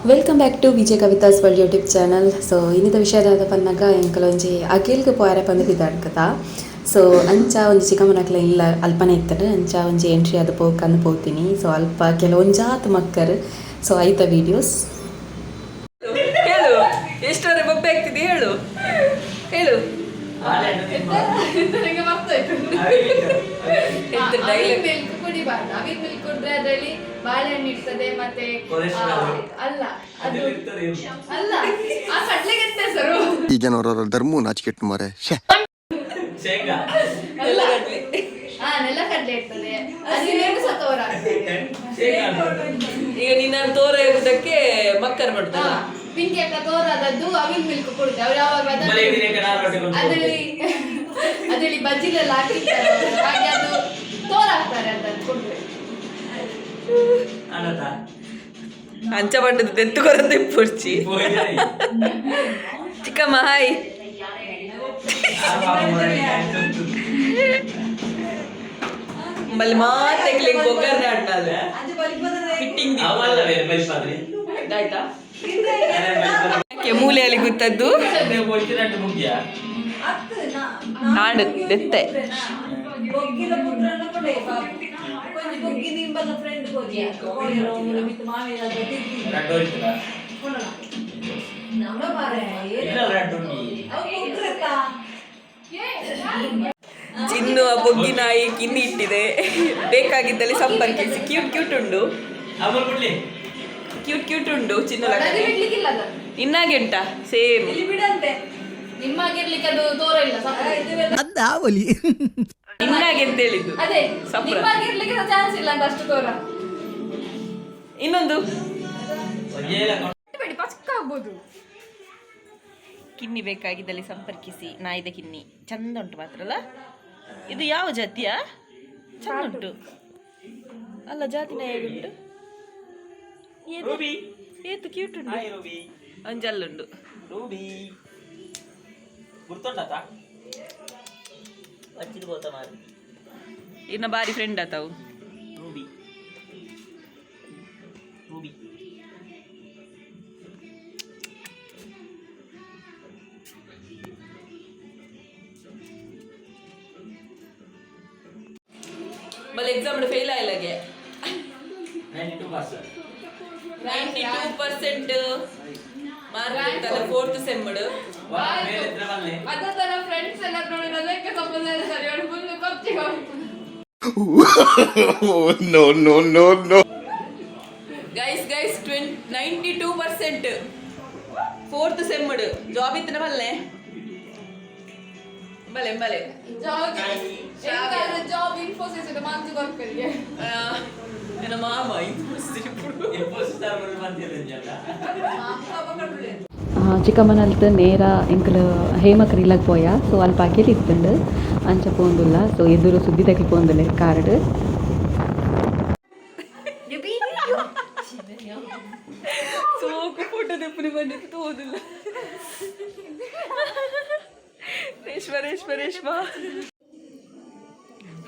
Welcome back to Vijay Kavitha's World YouTube channel. So ಇನ್ನಿತ ವಿಷಯದಾದ ಪನ್ನಗ ಎಂಕಲ ಒಂಜಿ ಅಗಿಲ್ಗ್ ಪೋಯರೆ ಪಂದ್ ಪಿದಾಡ್ಕದ. ಸೊ ಅಂಚ ಒಂಜಿ ಚಿಕ್ಕಮ್ಮನಕ್ಲೆ ಇಲ್ಲ ಅಲ್ಪನೆ ಇತ್ತಂಡು, ಅಂಚ ಒಂಜಿ ಎಂಟ್ರಿ ಆದ್ ಪೋಕಂದು ಪೋತೀನಿ. ಸೊ ಅಲ್ಪ ಕೆಲವೊಂಜಾತ್ ಮಕ್ಕರ್, ಸೊ ಐತ ವೀಡಿಯೋಸ್. ಹೇಳು, ಎಷ್ಟರ ಬೊಬ್ಬೆ ಆಗ್ತಿದೆ ಹೇಳು ಹೇಳು. ನನಗೆ ಮರ್ತಾಯ್ತು. ಎಂತ ಡೈಲಾಗ್? ಮಿಲ್ಕ್ ಕುಡಿಬಾರ್ದು. ಅವಿಲ್ ಮಿಲ್ಕ್ ಕುಡಿದ್ರೆ ಅದರಲ್ಲಿ ಬಾಳೆಹಣ್ಣು ಇರ್ತದೆ ಮತ್ತೆ Cholesterol. ಅಲ್ಲ, ಅದು ಅಲ್ಲ, ಆ ಕಡ್ಲೆಗೆ ಎಂತ ಹೆಸರು? ಈ ಜನರ ಧರ್ಮ ನಾಚಿಕೆಟ್ಟು ಮಾರೆ, ಶ್ಯೆ. ಶೇಂಗಾ. ಅಲ್ಲ, ಹಾ, ನೆಲಕಡ್ಲೆ ಇರ್ತದೆ. ಅದು ಎರಡು ಸಹ ತೋರಾಗ್ತದೆ. ಶೇಂಗಾ. ಈಗ ನಿನ್ನ ತೋರ ಇರುವುದಕ್ಕೆ ಮಕ್ಕರ್ ಮಾಡ್ತಾರ. ಪಿಂಕಿ ಅಕ್ಕ ತೋರಾದದ್ದು ಅವಿಲ್ ಮಿಲ್ಕ್ ಕುಡಿದ್ರೆ ಅವ್ರು ಯಾವಾಗ ಮಲೆ ದಿನಕ್ಕೆ ನಾನು ರೊಟ್ಟಿ ಕೊಂಡು ಅದರಲ್ಲಿ ಅದರಲ್ಲಿ ಬಜ್ಜಿಲೆಲ್ಲ ಹಾಕಿರ್ತಾರೆ ಅವ್ರು. ಹಾಗೆ ಅದು ತೋರಾಗ್ತಾರೆ ಅಂತ ಕುಡಿದ್ರೆ. ಅಣ್ಣತ. ಅಂಚ ಬಣ್ಣದ ದೆತ್ತು ಕೊರಂತ ಇಪ್ಪುರ್ಚಿ. ಚಿಕ್ಕಮ್ಮ, ಹಾಯ್. ಮಲ್ಲಿ ಮಾತೆಗ್ಲಿ ಒಗ್ಗರಣೆ ಅಡ್ಡಾದ ಫಿಟ್ಟಿಂಗ್. ಅವಲ್ಲ ಬೇರೆ ಬೈಪಾದ್ರಿ. ಆಯ್ತಾ? ಯಾಕೆ ಮೂಲೆಯಲ್ಲಿ ಕೂತದ್ದು? ಮುಗಿಯ. ನಾಡು ದೆತ್ತೆ. ಬೊಗ್ಗಿನ ಪುತ್ರನ ಕೊಡೆ ಕೊಂಚ ಬೊಗ್ಗಿ ನಿಂಬಲ್ಲ ಫ್ರೆಂಡ್ ಹೋಗಿ ಮಾವಿನ. ರಡ್ಡು ಹೋಯ್ತದ. ನಮ್ಮ ಮಾರೆ. ಇಲ್ಲ, ರಡ್ಡು ಉಂಡಿ. ಅವು ಬೊಗ್ರತ್ತಾ? ಚಿನ್ನು ಆ ಬೊಗ್ಗಿ ನಾಯಿ ಕಿನ್ನಿ ಇಟ್ಟಿದೆ. ಬೇಕಾಗಿದ್ದಲ್ಲಿ ಸಂಪರ್ಕಿಸಿ. ಕ್ಯೂಟ್ ಕ್ಯೂಟ್ ಉಂಡು. ಅಮಲ್ ಬಿಡ್ಲಿ. ಕ್ಯೂಟ್ ಕ್ಯೂಟ್ ಉಂಡು ಚಿನ್ನು. ಅದು ಬಿಡ್ಲಿಕ್ಕಿಲ್ಲ ಅದನ್ನು. ಇನ್ನಾಗೆ ಉಂಟಾ ಸೇಮ್. ಇಲ್ಲಿ ಬಿಡಂತೆ. ನಿಮ್ಮಾಗಿರ್ಲಿಕ್ಕೆ ಅದು ತೋರ ಇಲ್ಲ ಸಪ್ರ. ಇನ್ನಾಗೆ ಅಂತ ಹೇಳಿದ್ದು. ಅದೇ. ಸಪ್ರ. ನಿಮ್ಮಾಗಿರ್ಲಿಕ್ಕೆ ಚಾನ್ಸ್ ಇಲ್ಲ ಅಂತ, ಅಷ್ಟು ತೋರ. ಇನ್ನೊಂದು. ಒಂಜೇಲ. ಬೇಡಿ, ಪಚ್ಕ ಆಗ್ಬೋದು. ಕಿನ್ನಿ ಬೇಕಾಗಿದ್ದಲ್ಲಿ ಸಂಪರ್ಕಿಸಿ. ನಾಯಿದ ಕಿನ್ನಿ ಚಂದ ಉಂಟು ಮಾತ್ರ ಅಲ್ಲ? ಇದು ಯಾವ ಜಾತಿಯ? ಚಂದ ಉಂಟು ಅಲ್ಲ? ಜಾತಿ ನಾಯಿ ಹೇಗುಂಟು? ರೂಬಿ. ಏತು ಕ್ಯೂಟ್ ಉಂಟು. Hi Ruby. ಒಂಜಲ್ಲುಂಡು. ರೂಬಿ, ಗುರ್ತುಂಡತ? వచ్చింది పోతా మరి. ಇನ್ನ ಬಾರಿ ಫ್ರೆಂಡ್ ಆತಾವು. Ruby, Ruby. ಮಲ್ಲಿ ಎಕ್ಸಾಮ್ ಫೇಲ್ ಆಯ್ಲಾಗೆ. 92%. 92% ಮಾರ್ಕ್ ಅಲ್ಲ ಫೋರ್ತ್ ಸೆಮ್. ಮೇಲೆ ಬಲ್ಲೆ. ಅದೇ ತರ ಫ್ರೆಂಡ್ಸ್ ಎಲ್ಲ ನೋಡಿದ್ರೆ ಅದಕ್ಕೆ ಸಂಬಂಧ ಇಲ್ಲ ಸರಿ, ಅವಳು ಫುಲ್ ಖರ್ಚಿಗೆ ಹೋಗ್ತದೆ. No, no, no, no. Guys, guys, 92% fourth sem job ಇತ್ತಿನ ಬಲ್ಲೆ ಬಲೆ ಬಲೆ. ಜಾಬ್ ಜಾಬ್ ಇನ್ಫೋಸಿಸ್ ಮಂಜು ಕೊರ್ಪರಿಗೆ. ನನ್ನ ಮಾಮ ಇನ್ಫೋಸಿಸ್ ఇప్పుడు. ಇನ್ಫೋಸಿಸ್ ಮಂದಿ. ಚಿಕ್ಕಮ್ಮನಲ್ತ್ ನೇರ ಎಂಕುಲು ಹೇಮಕರ್ ಇಲ್ಲಗ್ ಪೋಯ. ಸೊ ಅಲ್ಪ ಅಗಿಲ್ ಇತ್ತುಂಡು, ಅಂಚ ಪೋಂದುಲ್ಲ. ಸೊ ಎದುರು ಸುದ್ದಿ ತಕಿ ಪೋಂದುಲ್ಲೆ ಕಾರ್ಡ್. ಸೋಕು ಫೋಟೋ ತೆಪ್ಪುನಿ ಬಂದಿತ್ತು ತೋದಿಲ್ಲ. ರೇಷ್ಮಾ, ರೇಷ್ಮಾ, ರೇಷ್ಮಾ,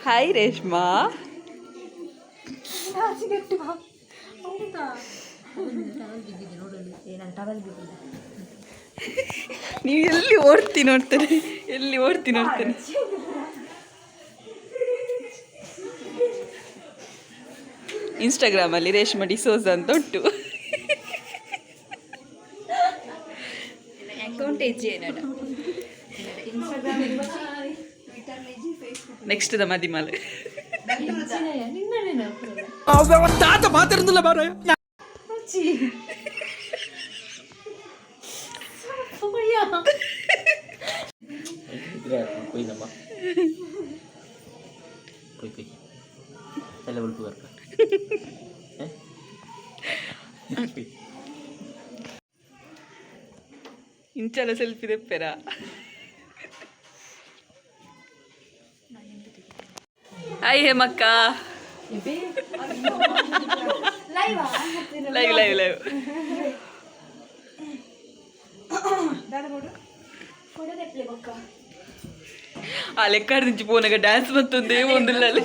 ಹಾಯ್ ರೇಷ್ಮಾ. ನೀವು ಎಲ್ಲಿ ಓಡ್ತಿ ನೋಡ್ತೇನೆ, ಎಲ್ಲಿ ಓಡ್ತಿ ನೋಡ್ತೇನೆ. ಇನ್ಸ್ಟಾಗ್ರಾಮಲ್ಲಿ ರೇಷ್ಮಾ ಡಿಸೋಜ ಅಂತ ಉಂಟು. Account Instagram. ನೆಕ್ಸ್ಟ್ the ಮದಿಮಾಲೆ. ತಾತ ಮಾತಾಡ್ದಲ್ಲ ಮಾರಾಯ. పోయిందమ్మా, పోయి పోయి తెల్ల ఉలుపు కనుక. ಇಂಚಲ ಸೆಲ್ಫಿ ತೆಪ್ಪೆರ. ಹಾಯ್ ಹೇಮಕ್ಕ. Live, live, live. ಆ ಲೆಕ್ಕ నుంచి ಪೋನಗ ಡ್ಯಾನ್ಸ್ ಮತ್ತೊಂದು ಒಂದಿಲ್ಲ ಅಲ್ಲಿ.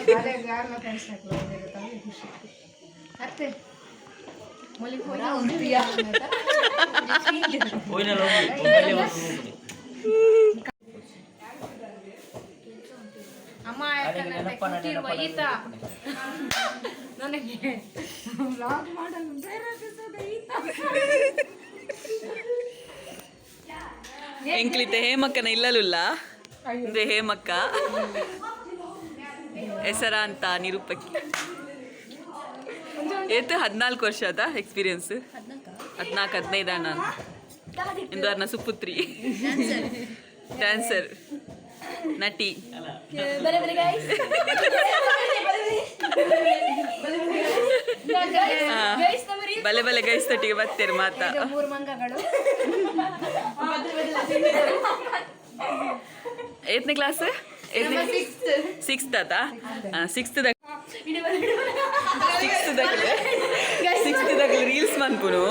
ಎಂಕ್ಲಿತೆ ಹೇಮಕ್ಕನ ಇಲ್ಲಲುಲ್ಲ ಅಂದ್ರೆ ಹೇಮಕ್ಕ ಹೆಸರ ಅಂತ ನಿರೂಪಕಿ. ಏತು 14 ವರ್ಷ ಅದ ಎಕ್ಸ್ಪೀರಿಯನ್ಸ್, 14 15 ಅಣ್ಣ ಇಂದು ಅರ್ನ ಸುಪುತ್ರಿ, ಡ್ಯಾನ್ಸರ್, ನಟಿ. ಬಲೆ ಬಲೆ ಗೈಸ್ ತೊಟ್ಟಿಗೆ ಬರ್ತೀರಿ ಮಾತಾ. ಏತ್ನೇ ಕ್ಲಾಸ್? ಸಿಕ್ಸ್ತ್ ಆತಾ? ಸಿಕ್ಸ್ತ್ ಸಿಕ್ಸ್ತ್ ದಾಗಲಿ ರೀಲ್ಸ್ ಮನ್ಪುನು.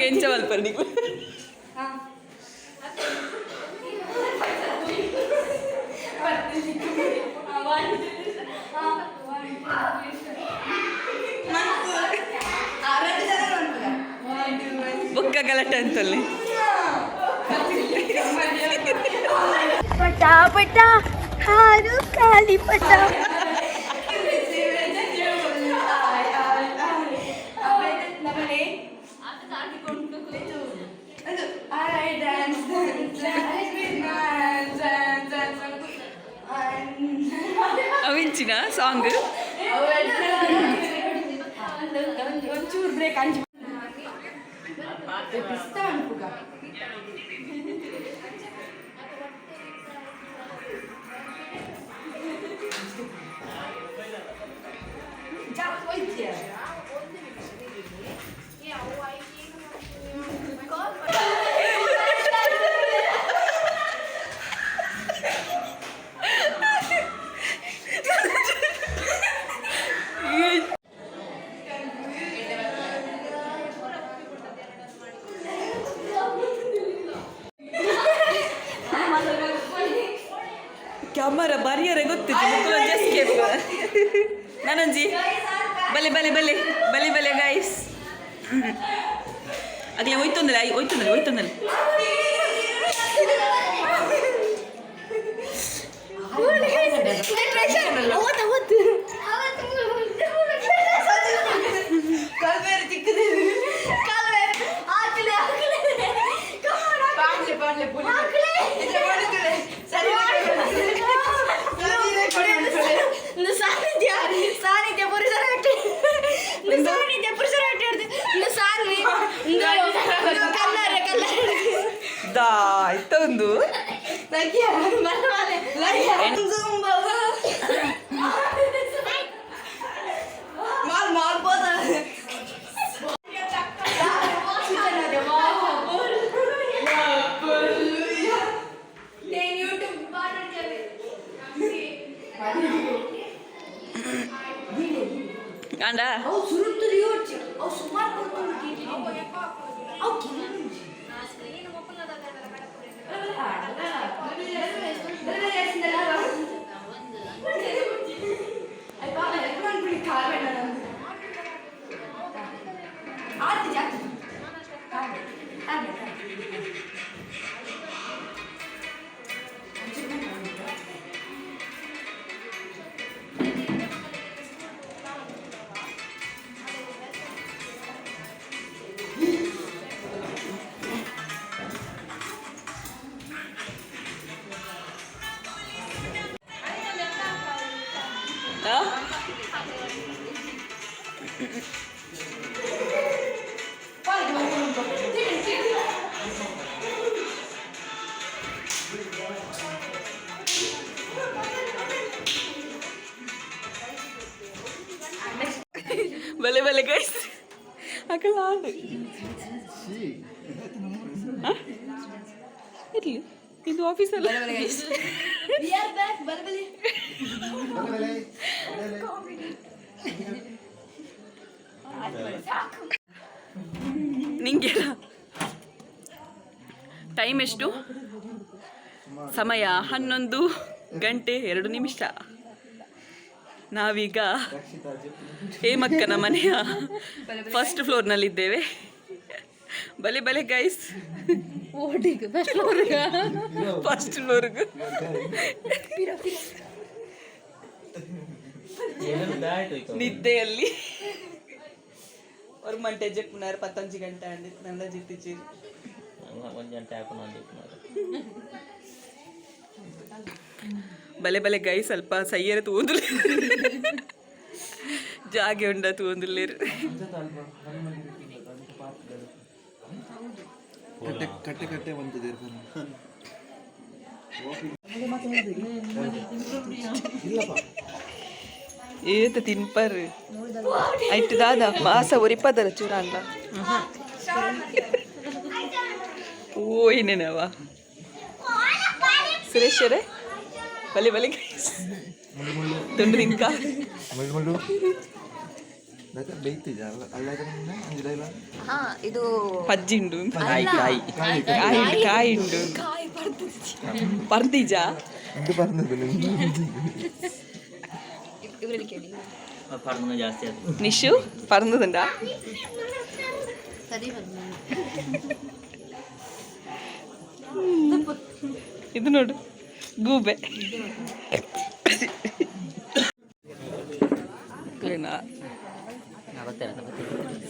ಎಂಚ ಮಲ್ಪರು ನಿಕ್ಲು? ಬೊಕ್ಕ ಗಲಾಟೆ ಅಂತಲ್ಲಿ. ಪಟ ಪಟ ಹಾರು ಕಾಲಿ ಪಟ. ಅವಿಂಚಿನ ಸಾಂಗ್. ಕ್ಯಾಮರಾ ಬರ್ಯರೆ ಗೊತ್ತಿತ್ತು, ಮುಕ್ಕುಲೊಂಜಿ ಎಸ್ಕೇಪ್. ನಾನೊಂಜಿ ಬಲೆ ಬಲೆ ಬಲೆ ಬಲೆ ಬಲೆ ಗೈಸ್. ಅಗ್ಲೆ ಹೋಯ್ತೊಂದಲ್ಲ, ಹೋಯ್ತೊಂದಲ್ಲ, ಹೋಯ್ತೊಂದಲ್ಲ. ಸಾನ್ನಿಧ್ಯ ಪುರುಷರ ಸಾನ್ನಿಧ್ಯ ಪುರುಷರ ಸಾನ್ವಿ ಕಲ್ಲಾರೆ ಕಲ್ಲಾರೆ. ದಾ ಇತ್ತೊಂದು. ಅಂಡ ಬಲೆ ಬಲೆ ಗೈಸ್, ಅಕಲ ಇರ್ಲಿ, ಇದು ಆಫೀಸ್ ಅಲ್ಲ. ನಿಂಗೆ ಟೈಮ್ ಎಷ್ಟು? ಸಮಯ 11. ಗಂಟೆ 2 ನಿಮಿಷ. ನಾವೀಗ ಹೇಮಕ್ಕನ ಮನೆಯ ಫಸ್ಟ್ ಫ್ಲೋರ್ನಲ್ಲಿದ್ದೇವೆ. ಬಲೆ ಬಲೆ ಗೈಸ್, ಫಸ್ಟ್ ಫ್ಲೋರ್ಗೆ. ನಿದ್ದೆಯಲ್ಲಿ ஒரு ಮಂಟೆ ಜಪ್ಪುನಾರು ಪತ್ತೊಂಜಿ ಗಂಟೆ ಅಂದು ನನ್ನ ಜಿತ್ತಿಚಿ. ಒಂದು ಗಂಟೆ ಹಾಕೊಂಡು ಬಲೆ ಬಲೆ ಗೈ, ಸ್ವಲ್ಪ ಸೈಯರ ತೂಂದುಲೇರು, ಜಾಗೆ ಉಂಡ ತೂಂದುಲೇರು. ಕಟ್ಟೆ ಕಟ್ಟೆ ಕಟ್ಟೆ ಬಂತದೆ. ಏತ ತಿನ್ಪರ್ ಐಟ್ ದಾದ ಮಾಸ ಒರಿಪದರ ಚೂರ ಅಲ್ಲ. ಓ, ಏನೇನವ ಸುರೇಶರೇ, ಬಲೆ ಬಲೆ ಗೈಸ್, ತುಂಡು ತಿನ್ಕ. ಮುಳ್ಳು ಮುಳ್ಳು ಬೇಯ್ತಿದ್ದ ಅಲ್ಲ. ಅಂಜಿಲ್ಲ. ಹಾ, ಇದು ಪಜ್ಜಿಂಡು. ಕಾಯಿ ಕಾಯಿ. ಕಾಯಿ ಉಂಡು, ಕಾಯಿ ಉಂಡು. ಪರ್ದಿಜ. ಇದು ಬಂದದ್ದು. ಇವರಲ್ಲಿ ಕೇಳಿ. ಪರ್ನ ಜಾಸ್ತಿ ಅದು. ನಿಶು, ಪರ್ನದುಂಡ. ಸರಿ ಬಂದು. ಇದು ನೋಡು, ಗೂಬೆ.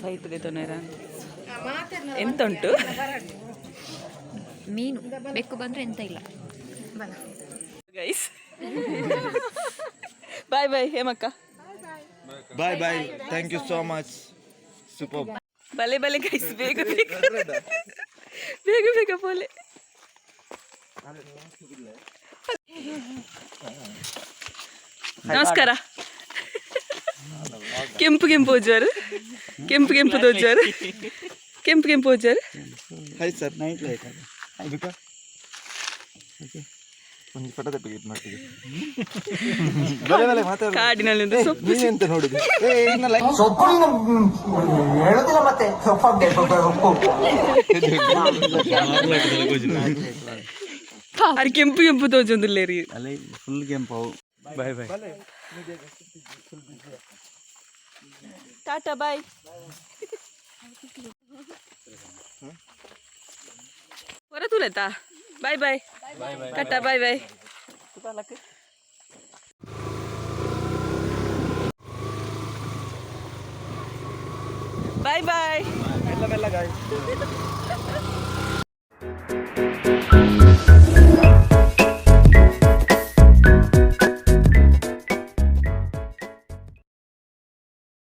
ಸೈತ್ಗೆ ತೊನೇರ ಎಂತ ಉಂಟು? ಮೀನು ಬೆಕ್ಕು ಬಂದ್ರೆ ಎಂತ ಇಲ್ಲ. ಗೈಸ್, ಬಾಯ್ ಬಾಯ್ ಹೇಮಕ್ಕ. Bye bye, thank you so much, super. ಬಲೆ ಬಲೆ ಗೈಸ್, ಬೇಗ ಬೇಗ ಬೇಗ ಬೇಗ ಪೋಲೆ. ನಮಸ್ಕಾರ. ಕೆಂಪು ಕೆಂಪು ಹೋಜಾರು, ಕೆಂಪು ಕೆಂಪು ದೋಜಾರು, ಕೆಂಪು ಕೆಂಪು ಹೋಜಾರು. ಹಾಯ್ ಸರ್, ನೈಟ್ ಲೈಟ್ ಬೇಕಾ? ಓಕೆ, ಒಂದು ಫೋಟೋ ತೆಗೆದು ಮಾಡ್ತೀವಿ. ಬಲೆ ಬಲೆ ಮಾತಾಡ. ಕಾಡಿನಲ್ಲಿ ಒಂದು ಸೊಪ್ಪು. ನೀವೆಂತ ನೋಡುದು? ಏ, ಇನ್ನ ಲೈಕ್. ಹೇಳುದಿಲ್ಲ ಮತ್ತೆ. ಅದು ಕೆಂಪು ಕೆಂಪು ತೋಜೊಂದುಲ್ಲೇರಿ. ಅಲ್ಲ, ಫುಲ್ ಕೆಂಪು. Bye bye. Tata bye. ಹೊರ ತೂಲತ್ತಾ. Bye bye, tata bye bye bye bye. ಮೆಲ್ಲ ಮೆಲ್ಲ ಗಾಯ್.